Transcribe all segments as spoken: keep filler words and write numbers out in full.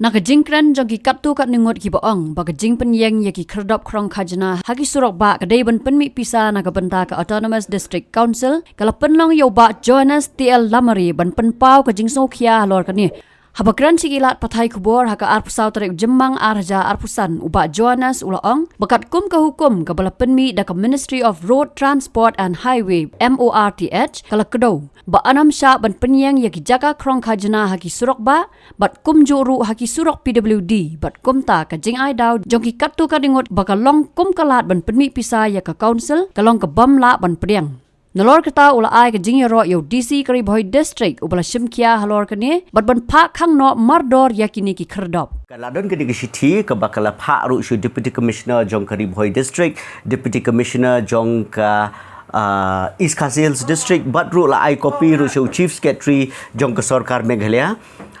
Na ka jingkren jong ki katto katne ngut kiba ong ba ka jingpynïeng ïa ki khyrdop khrong khajna ha ki surok bah ka dei ban pynmih pisa na ka bynta ka Autonomous District Council, ka la pynlong ïa u Bah Johannes T L Lamare ban pynpaw ka jingsngewkhia halor kane. Haba kren sha ki lad pathai khubor ha ka arphew saw tarik Jymmang ar hajar arphew san, u Bah Johannes u la ong ba katkum ka hukum kaba la pynmih da ka Ministry of Road Transport and Highway, M O R T H, ka la kdew ba ym shym ban pynïeng ïa ki jaka khrong khajna ha ki surok bah, bad kumjuh ruh ha ki surok P W D, bad kumta ka jingai daw jong ki katto katne ngut ba ka long kum ka lad ban pynmih pisa ïa ka council ka long ka bym lah ban pdiang. Nalor kata u la ai ka jingïaroh ïa u D C ka Ri Bhoi District uba la shimkhia halor kane bad ban phah khang noh mardor ïa kine ki khyrdop. Ka la don kane ka shithi kaba ka la phah ruh sha u Deputy Commissioner jong ka Ri Bhoi District, Deputy Commissioner jong ka, ah, East Khasi Hills District, bad ruh la ai copy ruh sha u Chief Secretary jong ka Sorkar Meghalaya,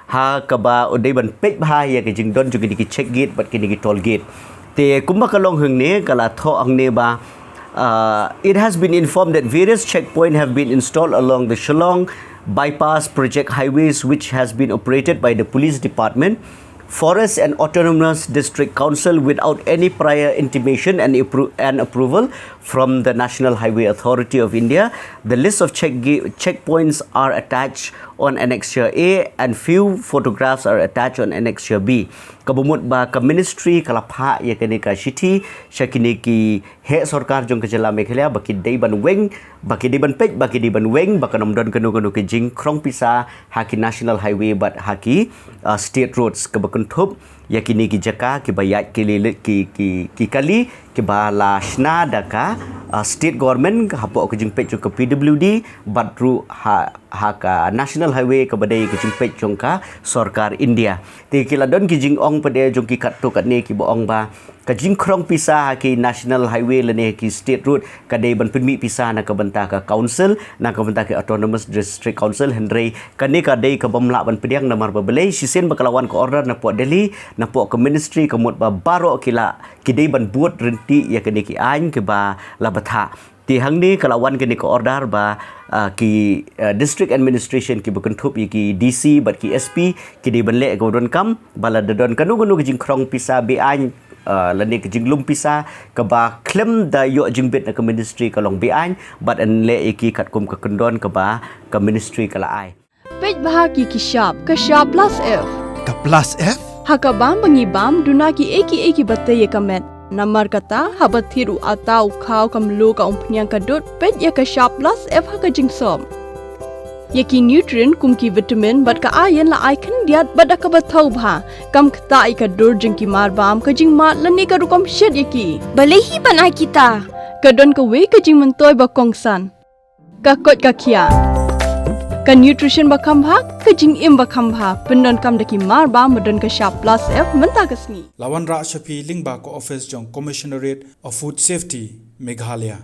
ha kaba u dei ban peit bha ïa ka jingdon jong kine ki check gate bad kine ki toll gate. Te kumba ka long hangne, ka la thoh hangne ba, uh, it has been informed that various checkpoints have been installed along the Shillong Bypass Project highways, which has been operated by the Police Department, Forest and Autonomous District Council without any prior intimation and, appro- and approval from the National Highway Authority of India. The list of check ga- checkpoints are attached on Annexure A and few photographs are attached on Annexure B. Kaba mut ba ka ministry ka la phah ïa kane ka shithi sha kine ki heh sorkar jong ka jylla Meghalaya ba ki dei ban weng, ba ki dei ban peit, ba ki dei ban weng ba kan ym don kano kano ka jingkhrong pisa ha ki national highway bad ha ki, uh, state roads, kaba kynthup ïa kine ki jaka kiba ïaid ki lili ki, ki, ki kali kiba la shna da ka, uh, state government hapoh ka jingpeit jong ka P W D bad ruh ha, ha ka national highway kaba dei ka jingpeit jong ka Sorkar India. Te ki la don ki jingong pat de jong ki katto katne kiba ong ba ka jingkhrong pisa ha ki national highway lane ki state road ka dei ban pynmih pisa na ka bynta ka council, na ka bynta ki Autonomous District Council, hynrei kane ka dei ka bym lah ban pdiang namar ba balei shisien ba ka la wan ka order napoh Delhi, napoh ka ministry, ka mut ba baroh ki la, ki dei ban bud ryntih ïa kane ki aiñ kiba la bthah. Te hangne ka la wan kane ka order ba, ah, ki, ah, district administration kiba kynthup ïa ki D C bad ki S P ki dei ban leh kaba donkam ba lada don kano kano ka jingkhrong pisa be-aiñ, ah, lane ka jinglum pisa kaba khlem da ïoh jingbit na ka ministry ka long be-aiñ, bad yn leh ïa ki katkum ka kyndon kaba ka ministry ka la ai. Peit bha ki ki shap, ka shap plus F. Ka plus F? Ha ka bam ba ngi bam, duna ki ei ki ei kiba tei ïa ka met. Namar kata, haba thied u ata, u khaw, ka mluh, ka umphniang, ka dud, peit ïa ka shap plus F ha ka jingsop. Ïa ki nutrient kum ki vitamin bad ka iron la ai khyndiat bad da kaba thaw bha. Kam ktah ïa ka dur jong ki mar bam, ka jingmad lane ka rukom shet ïa ki. Balei hi ban ai kita? Ka don kawei ka jingmyntoi ba kongsan. Ka koit ka khiah. Ka nutrition ba kham bha, ka jingim ba kham bha. Pyndonkam da ki mar bam ba don ka shap plus F mynta ka sngi. La wanrah sha phi lyngba ka office jong Commissionerate of Food Safety, Meghalaya.